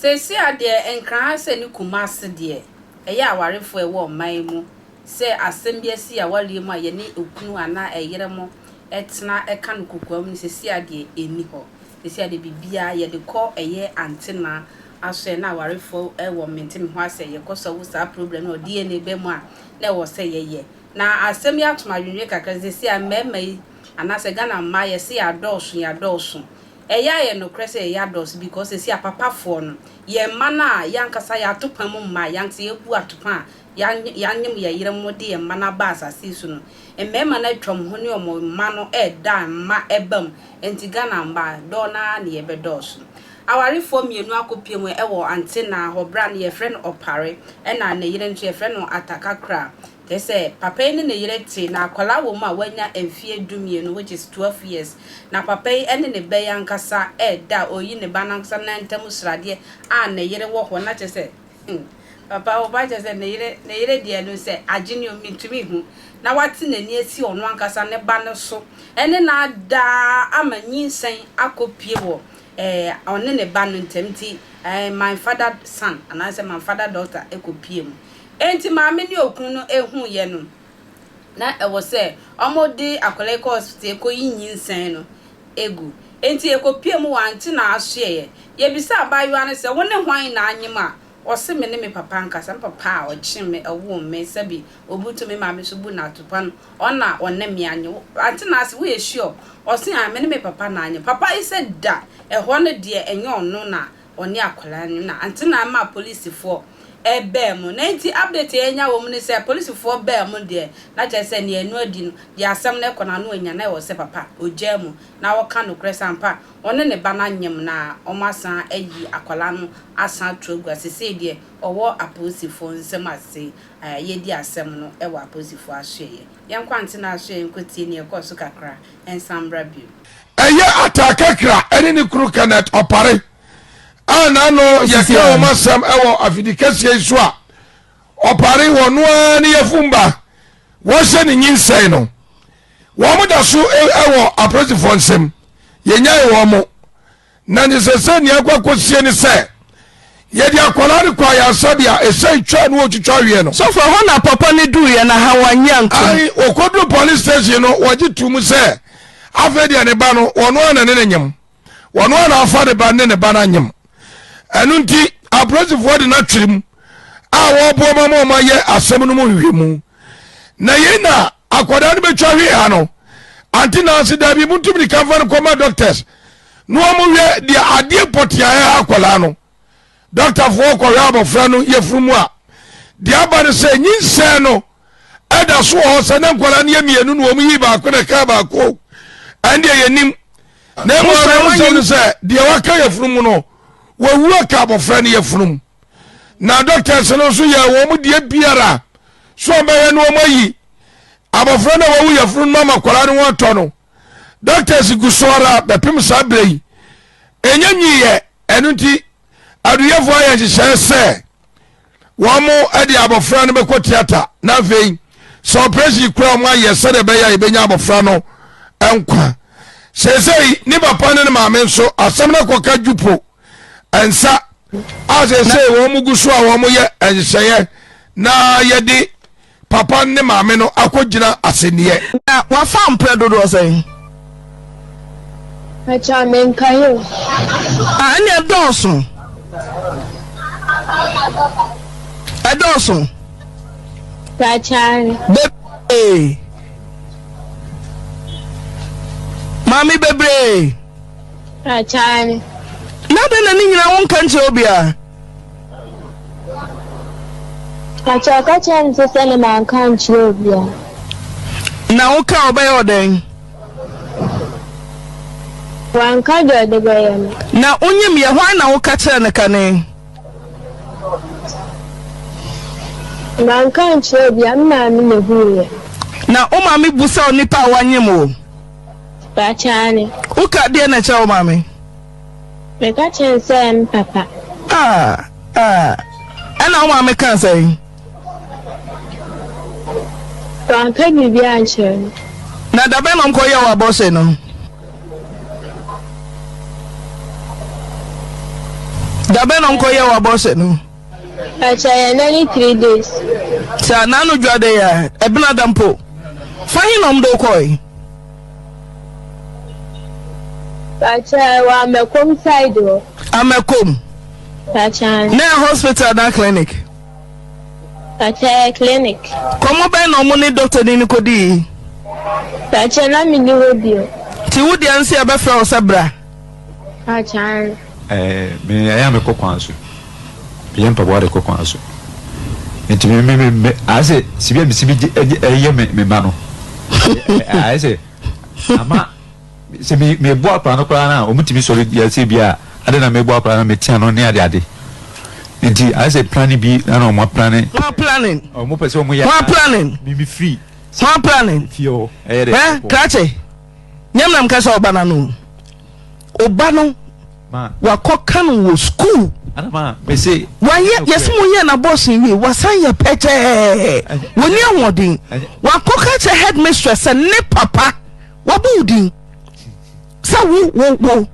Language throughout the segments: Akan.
Seesei a deɛ Nkran ha sɛ ne Kumasi deɛ, ɛyɛ awarefoɔ a ɛwɔ ɔman yi mu sɛ asɛm bi asi awareɛ mu a yɛne okunu anaa ɛyere mo tena ka no kokoam no seesei a deɛ ɛnni hɔ. Seesei a deɛ biribiara yɛde kɔ ɛyɛ antenna asoɛ na awarefoɔ wɔ mente me ho asɛ yɛkɔ sɔvo saa problem no wɔ DNA ba mu a na ɛwɔ sɛ yɛyɛ. Na asɛm yi ato me adwendwen kakra seesei a mmarima yi anaasɛ Ghana mmaa yɛse yɛadɔɔso yɛadɔɔso. Ɛyɛ a yɛ nokorɛ sɛ yɛyɛ adɔɔso because seesei a papafoɔ no yɛn mma no a yɛn ankasa yɛato pa mu mma a yɛn ankasa yɛbu atopa a yɛanyem yɛn yerenom de yɛn mma no aba asase yi so no, mmarima no atwa wɔn ho ne wɔn mma no reda a mma ba mu. Enti Ghana mma, dɔɔ no ara na yɛbɛdɔɔso. Awarefoɔ mmienu akɔpue mu wɔ Antenaa hɔ berɛ a no yɛfrɛ no Ɔpare ɛna ne yere nso yɛfrɛ no Atakakra. Kyerɛ sɛ papa yi ne ne yere te na akwadaa wɔ mu a wanya mfeɛ dumienu which is 12 years. Na papa yi ne ne ba yi ankasa reda a ɔreyi ne ba no ankasa nan ntam sradeɛ a ne yere wɔ hɔ na kyerɛ sɛ Hmm papa wo ba kyerɛ sɛ ne yere ne yere deɛ no sɛ agye ne o mentumi nhu na wate n'ani asi ɔno ankasa ne ba no so ɛne no ada ama nyinsɛn akɔ pie wɔ ɛɛ ɔne ne ba no ntam nti ɛɛ my father son anaasɛ my father daughter ɛkɔ pie mu enti maame ne okunu no ehu yɛ no na ɛwɔ sɛ ɔmo de akwadaa yi kɔ hospital ɛkɔ yi nyinsɛn no egu enti ɛkɔ pie mu wɔ ante na asoɛeɛ Yɛbisaa abaayewa no sɛ, Wo ne hwan na anyem a? Ɔse, Me ne me papa ankasa, me papa a ɔkyem me, ɛwoo me, sɛbi obutu me maame so bu no atopa no, ɔno na ɔne me anyem. Ante na ase, woyɛ sure? Ɔse, Aane, me ne me papa na anyem. Papa yi sɛ da, ɛhɔ no deɛ ɛnyɛ ɔno na ɔne akwadaa no anyem. Na ante na ɛmaa polisifoɔ baa mu. Na enti update a yɛanya wɔ mu ne sɛ, polisifoɔ baa mu deɛ, na kyerɛ sɛ nea ɛno adi no, deɛ asɛm no rekɔ no ano anya, na ɛwɔ sɛ papa ɔgyaa mu na ɔka nokorɛ sɛ ampa Ɔne ne ba no anyem na wɔasan ayi akwadaa no asan ato agu a sesei deɛ ɔwɔ apolisifoɔ nsam ase a yɛdi asɛm no wɔ apolisifoɔ asoɛeɛ. Yɛnkɔ Antena asoɛeɛ nkɔtie nea ɛkɔɔ so kakra nsan mmra bio. Ɛyɛ Ataa Kakra ne ne kunu Kenneth Opare a n'ano yɛka wɔn asɛm wɔ afidi kɛseɛ yi so a Opare wɔn ara ne yafumba wɔhyɛ ne nyinsɛn no. Wɔn da so wɔ apolisifoɔ nsam. Yɛnyae wɔn mo. Na ne sɛ sɛ nea akɔ akɔsie ne sɛ yɛde akwadaa no kɔ ayaresabea ɛsɛn twa no wɔtwitwa aweɛ no. Sɔfo, ɛhɔ na papa no duruiɛ na ha wannye antom. Ae, wɔkɔduru police station no wɔgye to mu sɛ afei deɛ ne ba no wɔn ara na ne ne nyem. Wɔn ara na afa ne ba ne ne ba no anyem. Ɛno nti apolisifoɔ de no atwere mu a wɔreboa ma ma wɔayɛ asɛm no mu nhwehwɛmu. Na yei na akwadaa no bɛtwa hwee ha no ante nanse daabi montu mirika mfa no kɔma doctors na wɔn hwɛ deɛ adeɛ pɔtee a ɛha akwadaa no dɔktafoɔ kɔhwɛ abɔfra no yɛfunu mu a deɛ aba no sɛ nyinsɛn no ɛda so wɔ hɔ sɛ ne nkwadaa no yɛ mmienu na wɔn yi baako na ɛka baako ɛndeɛ yɛnim na emu awerɛhosɛm no sɛ deɛ waka yɛfunu mu no wɔwu aka abɔfra no yɛfunu mu na doctors no nso yɛ wɔn deɛ biara so ɔbɛyɛ no wɔn ayi abɔfra no a wawu yafunu no ama akwadaa no ho atɔ no doctors gu so ara bɛpem saa berɛ yi ɛnyɛ nyiiɛ ɛno nti aduyɛfoɔ ayɛ nhyehyɛɛ sɛ wɔn de abɔfra no bɛkɔ theatre na afei sɛ operation kura wɔn ayɛ sɛdeɛ ɛbɛyɛ a yɛbɛnya abɔfra no nkwa seesei ne papa ne ne maame nso asɛm no akɔka dwupo nsa a seesei wɔn gu so a wɔyɛ nhyehyɛeɛ na yɛde papa ne maame no akɔgyina asɛnniɛ. Na wafa mprɛ dodoɔ sɛn? Ɛkyɛ menkae o. Ah, ɛne ɛdɔɔso. Ɛdɔɔso. Pakyaare. Bebree. Maame bebree. Pakyaare. Na adɛn na ne nyinaa wonka nkyerɛ obiara? Pakyɛ ɔka kyerɛ me sɛ sɛ ne manka ankyerɛ obiara. Na woka a ɔbɛyɛ wo dɛn? Wanka deɛ ɔde bɛyɛ me. Na wonyim yɛ hwan na woka kyerɛ no kane? Manka ankyerɛ obiara, me maame na ehuiɛ. Na wo maame busa wo nipa a wanyem wo? Pakyɛ aane. Woka deɛ na ɛkyerɛ wo maame? Meka kyerɛɛ no sɛ ɛyɛ me papa. Ah, ah. Ɛna wo maame kaa sɛn? Wanka biribiara ankyerɛ me. Na da bɛn na ɔmkɔyɛɛ wo abortion no? Da bɛn na ɔmkɔ yɛɛ wo abortion no? Pakyɛ yɛ nɛ ne 3 days. Sɛ n'ano dwa de yɛ ɛbena da mpo. Fa he na ɔmde wo kɔe? Pakyɛ ɛwɔ Amakom side hɔ. Amakom? Pakyɛ. Na ɛyɛ hospital anaa clinic? Pakyɛ ɛyɛ clinic. Kɔmɔ bɛn na ɔmo ne doctor ni no kɔdii? Pakyɛ na me ni hɔ bio. Nti wo deɛ nso yɛbɛfrɛ wo sɛ bra? Pakyɛ. Ɛɛ me ɛyɛ a mekɔ kwan so. Meyɛ mpaboa de kɔ kwan so. Nti me me me me ayɛ sɛ sibi a mesi bi gye ɛyɛ me me ba no. Ayɛ sɛ ama sɛ me mebɔ akwadaa no koraa no a wɔn tumi sɔre yɛ sɛ bi a ade na mebɔ akwadaa no metea no ne ade ade. Nti ayɛ sɛ planning bi na wɔn aplanning. Wɔn aplanning. Wɔn pɛ sɛ wɔn yɛ. Wɔn aplanning. Me me free. Wɔn aplanning. Fie hɔ ɛyɛ dɛ. Ɛ krakye. Nyɛ me na meka sɛ ɔba no ano o. Ɔba no wakɔka no wɔ sukuu. Wayɛ yɛsɛ mo yɛ n'abɔsen wie wasan yɛ pɛkyɛɛ wɔni ahoɔden wakɔka kyerɛ headmistress sɛ ne papa wabɔ wo din sɛ wo wo wo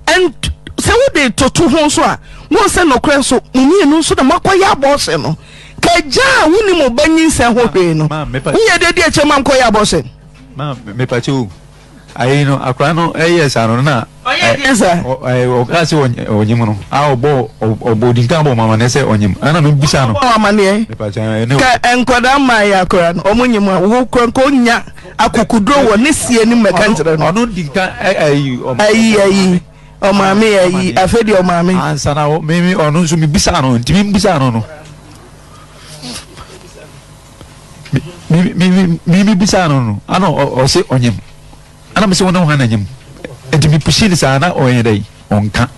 and sɛ wode toto ho nso a wɔn sɛ nɔkorɛ nso mo mmienu nso na moakɔyɛ abɔsen no ka agya a wonni mo ba nyinsɛn ho hwee no woyɛ de adi akyɛ ma nkɔyɛ abɔsen. Ma mepakyɛ o ayi no akora no ɛyɛ saa no na ɔyɛ deɛ saa ɔka sɛ ɔnyim no a ɔbɔ ɔbɔ odi nkan bɔ ɔmo amaneɛ sɛ ɔnyim ɛna me bisa no ɔbɔ amaneɛ mepakyɛ ɛne ka nkwadaa mmaa yɛ akora no ɔmo nyim a wo kora nka onya akokoduro wɔ ne sie no mɛka nkyerɛ no ɔno di nkan ayi ayi ayi ɔmaame ayi afei deɛ ɔmaame ansa na me me ɔno nso me bisa no ntumi bisa no no. Me me bisa no no ana ɔse ɔnyem ana me se wo ne hwan na nyem nti me pushi no saa na ɔyɛ dɛ ɔnka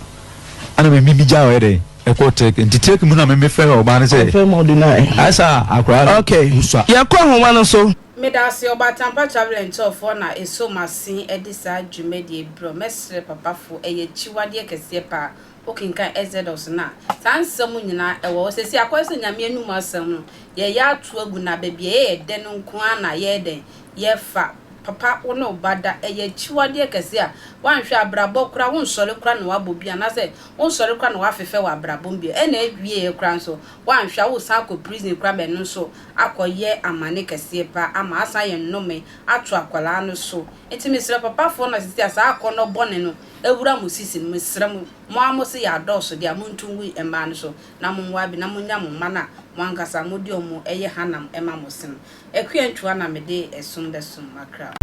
ana me me gya ɔyɛ dɛ ɛkɔ tɛk nti tɛk mu na me me fɛ ɔbaa no sɛ asa akora no okay yɛkɔ ahoma no so. Medase Ɔbatampa Travel and Tour foɔ na ɛsoo m'asen de saa dwumadie yi brɛ wo. Mɛsrɛ papafoɔ ɛyɛ akyiwadeɛ kɛseɛ paa Wokenkan Exodus no a, saa nsɛm nyinaa wɔ hɔ. Seesei akɔyɛ sɛ Nyame anom asɛm no, yɛyɛ ato agu na baabi a ɛyɛ dɛ no nko ara na yɛyɛ dɛn? Yɛfa. Papa, wo ne wo ba da, ɛyɛ akyiwadeɛ kɛseɛ a woanhwɛ a abrabɔ koraa wonsɔre koraa na woabɔ bi anaasɛ wonsɔre koraa na woafefɛ wɔ abrabɔ mu bio. Ɛna awieɛ koraa nso, woanhwɛ a woresan akɔ prison koraa ma ɛno nso akɔyɛ amane kɛseɛ paa ama asan ayɛ nnome ato akwadaa no so. Nti mesrɛ papafoɔ no a seesei a saa akɔnnɔ bɔne no awura mo sisi no, mesrɛ mo, mo ara mose yɛadɔɔso deɛ a, monto ngu mmaa no so, na monwaa bi, na monnya mo mma no a mo ankasa mode wɔn yɛ hanam ma mo se no. Akua Ntua na mede ɛsom bɛsom m'akra.